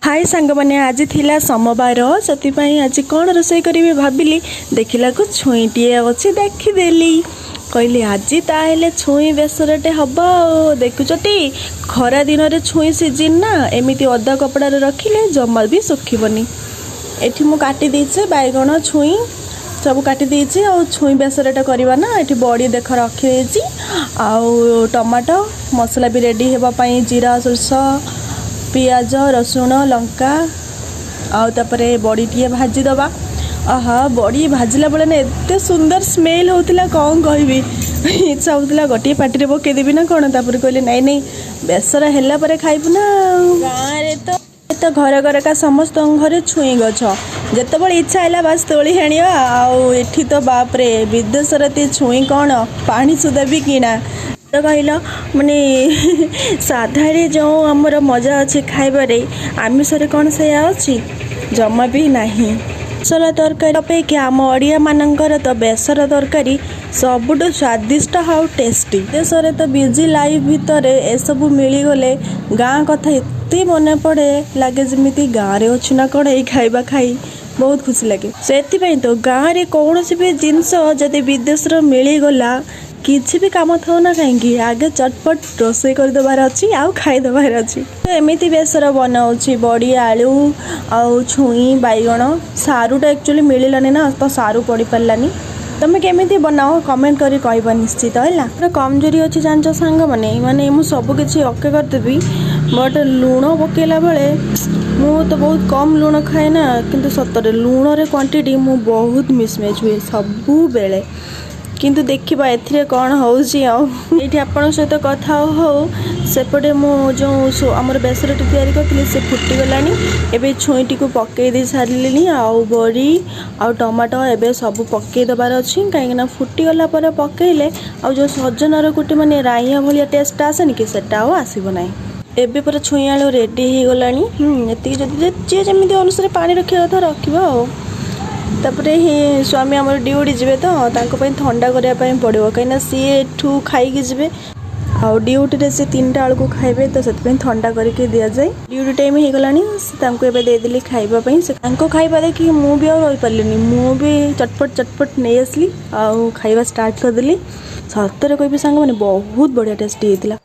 ହାଏ ସାଙ୍ଗମାନେ, ଆଜି ଥିଲା ସୋମବାର। ସେଥିପାଇଁ ଆଜି କ'ଣ ରୋଷେଇ କରିବି ଭାବିଲି। ଦେଖିଲାକୁ ଛୁଇଁଟିଏ ଅଛି, ଦେଖିଦେଲି। କହିଲି, ଆଜି ତାହେଲେ ଛୁଇଁ ବେସରଟେ ହବ। ଆଉ ଦେଖୁଛଟି, ଖରା ଦିନରେ ଛୁଇଁ ସିଜିନ୍ ନା, ଏମିତି ଓଦା କପଡ଼ାରେ ରଖିଲେ ଜମା ବି ଶୁଖିବନି। ଏଠି ମୁଁ କାଟି ଦେଇଛି ବାଇଗଣ, ଛୁଇଁ ସବୁ କାଟି ଦେଇଛି। ଆଉ ଛୁଇଁ ବେସରଟା କରିବା ନା, ଏଠି ବଡ଼ି ଦେଖ ରଖିଦେଇଛି। ଆଉ ଟମାଟୋ ମସଲା ବି ରେଡ଼ି ହେବା ପାଇଁ ଜିରା, ସୋରିଷ, ପିଆଜ, ରସୁଣ, ଲଙ୍କା। ଆଉ ତାପରେ ବଡ଼ି ଟିକେ ଭାଜିଦେବା। ଆହା, ବଡ଼ି ଭାଜିଲା ବେଳେ ନା ଏତେ ସୁନ୍ଦର ସ୍ମେଲ୍ ହେଉଥିଲା, କ'ଣ କହିବି! ଇଚ୍ଛା ହେଉଥିଲା ଗୋଟିଏ ପାଟିରେ ପକେଇଦେବି ନା କ'ଣ। ତାପରେ କହିଲି, ନାଇଁ ନାଇଁ, ବେସର ହେଲା ପରେ ଖାଇବୁ ନା। ଆଉ ଗାଁରେ ତ ଘର ଘରକା ସମସ୍ତଙ୍କ ଘରେ ଛୁଇଁ ଗଛ। ଯେତେବେଳେ ଇଚ୍ଛା ହେଲା, ବାସ୍ ତୋଳି ଆଣିବା। ଆଉ ଏଠି ତ ବାପରେ, ବିଦେଶରେ ତ ଛୁଇଁ କ'ଣ, ପାଣି ସୁଦ୍ଧା ବି କିଣା। ତ କହିଲ, ମାନେ ସାଧାରେ ଯେଉଁ ଆମର ମଜା ଅଛି ଖାଇବାରେ, ଆମିଷରେ କ'ଣ ସେଇଆ ଅଛି? ଜମା ବି ନାହିଁ। ମସଲା ତରକାରୀ ଅପେକ୍ଷା ଆମ ଓଡ଼ିଆମାନଙ୍କର ତ ବେସର ତରକାରୀ ସବୁଠୁ ସ୍ୱାଦିଷ୍ଟ ଆଉ ଟେଷ୍ଟି। ଦେଶରେ ତ ବିଜି ଲାଇଫ୍ ଭିତରେ ଏସବୁ ମିଳିଗଲେ ଗାଁ କଥା ଏତେ ମନେ ପଡ଼େ, ଲାଗେ ଯେମିତି ଗାଁରେ ଅଛୁ ନା କ'ଣ। ଏଇ ଖାଇବା ଖାଇ ବହୁତ ଖୁସି ଲାଗେ। ସେଥିପାଇଁ ତ ଗାଁରେ କୌଣସି ବି ଜିନିଷ ଯଦି ବିଦେଶର ମିଳିଗଲା, କିଛି ବି କାମ ଥାଉ ନା କାହିଁକି, ଆଗେ ଚଟପଟ ରୋଷେଇ କରିଦେବାର ଅଛି ଆଉ ଖାଇଦେବାର ଅଛି। ତ ଏମିତି ବେସର ବନାଉଛି, ବଡ଼ି, ଆଳୁ ଆଉ ଛୁଇଁ, ବାଇଗଣ। ସାରୁଟା ଆକ୍ଚୁଆଲି ମିଳିଲାନି ନା, ତ ସାରୁ ପଡ଼ିପାରିଲାନି। ତମେ କେମିତି ବନାଅ, କମେଣ୍ଟ କରି କହିବ ନିଶ୍ଚିତ, ହେଲା? ମୋର କମଜୋରି ଅଛି ଜାଣିଛ ସାଙ୍ଗମାନେ, ମାନେ ମୁଁ ସବୁ କିଛି ଓକେ କରିଦେବି, ବଟ୍ ଲୁଣ ପକେଇଲା ବେଳେ, ମୁଁ ତ ବହୁତ କମ୍ ଲୁଣ ଖାଏ ନା, କିନ୍ତୁ ସତରେ ଲୁଣରେ କ୍ୱାଣ୍ଟିଟି ମୁଁ ବହୁତ ମିସମ୍ୟାଚ୍ ହୁଏ ସବୁବେଳେ। କିନ୍ତୁ ଦେଖିବା ଏଥିରେ କ'ଣ ହେଉଛି। ଆଉ ଏଇଠି ଆପଣଙ୍କ ସହିତ କଥା ହଉ ହଉ ସେପଟେ ମୁଁ ଯେଉଁ ଆମର ବେସରଟି ତିଆରି କରିଥିଲି, ସେ ଫୁଟିଗଲାଣି। ଏବେ ଛୁଇଁଟିକୁ ପକେଇ ଦେଇ ସାରିଲିଣି। ଆଉ ବଡ଼ି ଆଉ ଟମାଟୋ ଏବେ ସବୁ ପକେଇ ଦେବାର ଅଛି, କାହିଁକିନା ଫୁଟିଗଲା ପରେ ପକେଇଲେ ଆଉ ଯେଉଁ ସଜନାର ଗୋଟେ ମାନେ ରାଇଆ ଭଳିଆ ଟେଷ୍ଟଟା ଆସେନି କି, ସେଟା ଆଉ ଆସିବ ନାହିଁ। ଏବେ ପୁରା ଛୁଇଁ ଆଳୁ ରେଡ଼ି ହେଇଗଲାଣି। ଏତିକି ଯଦି ଯିଏ ଯେମିତି ଅନୁସାରେ ପାଣି ରଖିବା କଥା ରଖିବ। ଆଉ ତାପରେ ହିଁ ସ୍ୱାମୀ ଆମର ଡ୍ୟୁଟି ଯିବେ, ତ ତାଙ୍କ ପାଇଁ ଥଣ୍ଡା କରିବା ପାଇଁ ପଡ଼ିବ, କାହିଁକିନା ସିଏ ଏଠୁ ଖାଇକି ଯିବେ ଆଉ ଡ୍ୟୁଟିରେ ସେ 3ଟା ବେଳକୁ ଖାଇବେ। ତ ସେଥିପାଇଁ ଥଣ୍ଡା କରିକି ଦିଆଯାଏ। ଡ୍ୟୁଟି ଟାଇମ୍ ହେଇଗଲାଣି, ସେ ତାଙ୍କୁ ଏବେ ଦେଇଦେଲି ଖାଇବା ପାଇଁ। ସେ ତାଙ୍କ ଖାଇବା ଦେଖିକି ମୁଁ ବି ଆଉ ରହିପାରିଲିନି। ମୁଁ ବି ଚଟପଟ ଚଟପଟ ନେଇ ଆସିଲି ଆଉ ଖାଇବା ଷ୍ଟାର୍ଟ କରିଦେଲି। ସତରେ କହିବି ସାଙ୍ଗମାନେ, ବହୁତ ବଢ଼ିଆ ଟେଷ୍ଟି ହେଇଥିଲା।